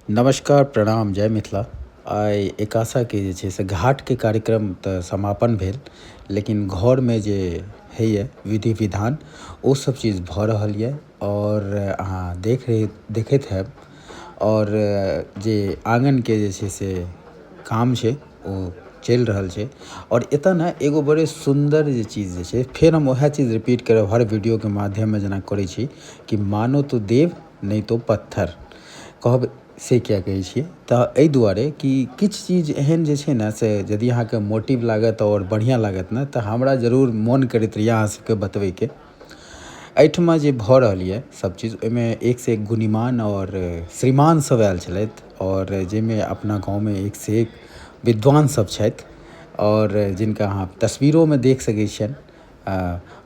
नमस्कार, प्रणाम, जय मिथिला। आइ एकादशाके जे छै से घाटके कार्यक्रम तऽ समापन भेल, लेकिन घरमे जे होइए विधि विधान ओ सब चीज भऽ रहल यऽ आओर अहाँ देखैत हैब। आओर जे आङ्गनके जे छै से काम छै ओ चलि रहल छै। आओर एतऽ ने एगो बड़े सुन्दर जे चीज जे छै, फेर हम वएह चीज रिपीट करब हर वीडियोके माध्यममे जेना करै छी कि मानो तो देव नहीं तो पत्थर। कहब से किया कहै छियै तऽ एहि दुआरे कि किछु चीज एहन जे छै ने से यदि अहाँके मोटिव लागत आओर बढ़िआँ लागत ने तऽ हमरा जरूर मोन करैत रहैए अहाँ सबके बतबैके। एहिठमा जे भऽ रहल यऽ सब चीज ओहिमे एक से एक गुणीमान आओर श्रीमान सब आयल छलथि आओर जाहिमे अपना गाँवमे एक से एक विद्वान सब छथि आओर जिनका अहाँ तस्वीरोमे देख सकै छियनि।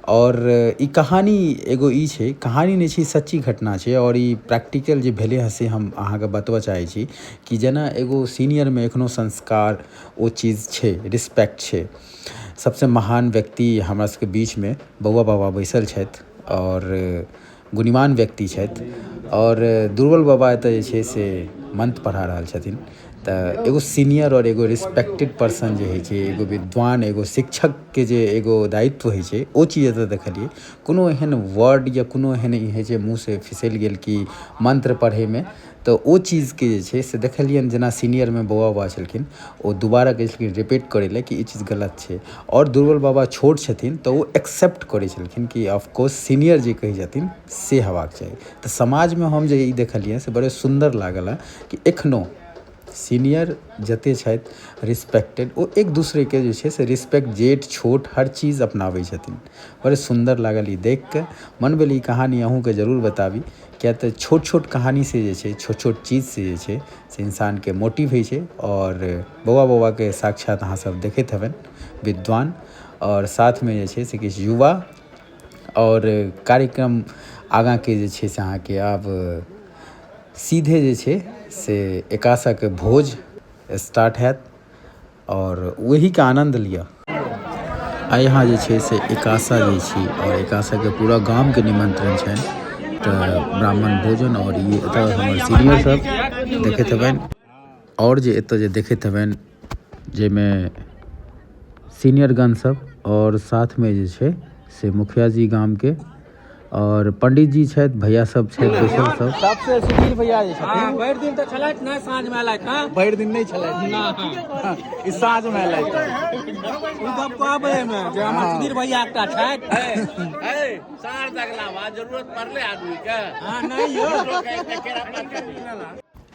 आओर ई कहानी एगो ई छै, कहानी नहि छै, सच्ची घटना छै आओर ई प्रैक्टिकल जे भेलै हँ से हम अहाँके बतबऽ चाहै छी कि जेना एगो सीनियरमे एखनो संस्कार ओ चीज छै, रिस्पेक्ट छै। सबसे महान व्यक्ति हमरा सबके बीचमे बौआ बाबा बैसल छथि आओर गुणीमान व्यक्ति छथि आओर दुर्बल बाबा एतऽ जे छै से मंत्र पढ़ा रहल छथिन। तऽ एगो सीनियर आओर एगो रिस्पेक्टेड पर्सन जे होइ छै, एगो विद्वान एगो शिक्षकके जे एगो दायित्व होइ छै ओ चीज एतऽ देखलियै। कोनो एहन वर्ड या कोनो एहन ई होइ छै मुँहसँ फिसलि गेल कि मंत्र पढ़ैमे, तऽ ओ चीजके जे छै से देखलियनि। जेना सीनियरमे बौआ बाबा छलखिन ओ दोबारा कहै छलखिन रिपीट करै लए कि ई चीज गलत छै। आओर दुर्बल बाबा छोट छथिन तऽ ओ एक्सेप्ट करै छलखिन कि ऑफकोर्स सीनियर जे कहै छथिन से हेबाक चाही। तऽ समाजमे हम जे ई देखलियै से बड़े सुन्दर लागल हँ कि एखनो सीनियर जते छथि रिस्पेक्टेड ओ एक दूसरेके जे छै से रिस्पेक्ट जेठ छोट हर चीज अपनाबै छथिन। बड़े सुन्दर लागल ई देखिके, मन भेल ई कहानी अहूँके जरूर बताबी, किया तऽ छोट छोट कहानीसँ जे छै छोट छोट चीजसँ जे छै से इंसानके मोटिव होइ छै। आओर बौआ बाबाके साक्षात अहाँ सब देखैत हेबनि विद्वान, आओर साथमे जे छै से किछु युवा। आओर कार्यक्रम आगाँके जे छै से अहाँके आब सीधे जे छै से एकादशाके भोज स्टार्ट हैत आओर ओहिके आनन्द लिअ। आइ यहाँ जे छै से एकादशा जे छी आओर एकादशाके पूरा गामके निमंत्रण छनि तऽ ब्राह्मण भोजन। आओर ई एतऽ हमर सीनियर सब देखैत हेबनि आओर जे एतऽ जे देखैत हेबनि जाहिमे सीनियरगण सब आओर साथमे जे छै से मुखिया जी गामके और पंडित जी छथि, भैया सब छथि बैसल सब। सबसे सुधीर भैया जे छथिन भरि दिन तऽ छलथि नहि, साँझ मे एलथि हँ। भरि दिन नहि छलथि, ई साँझ मे एलथि। ओ गप कहबै एहिमे जे हमर सुधीर भैया एकटा छथि। साँझ तकला बाद जरूरत पड़ले आदमी के। हँ, नहि यौ।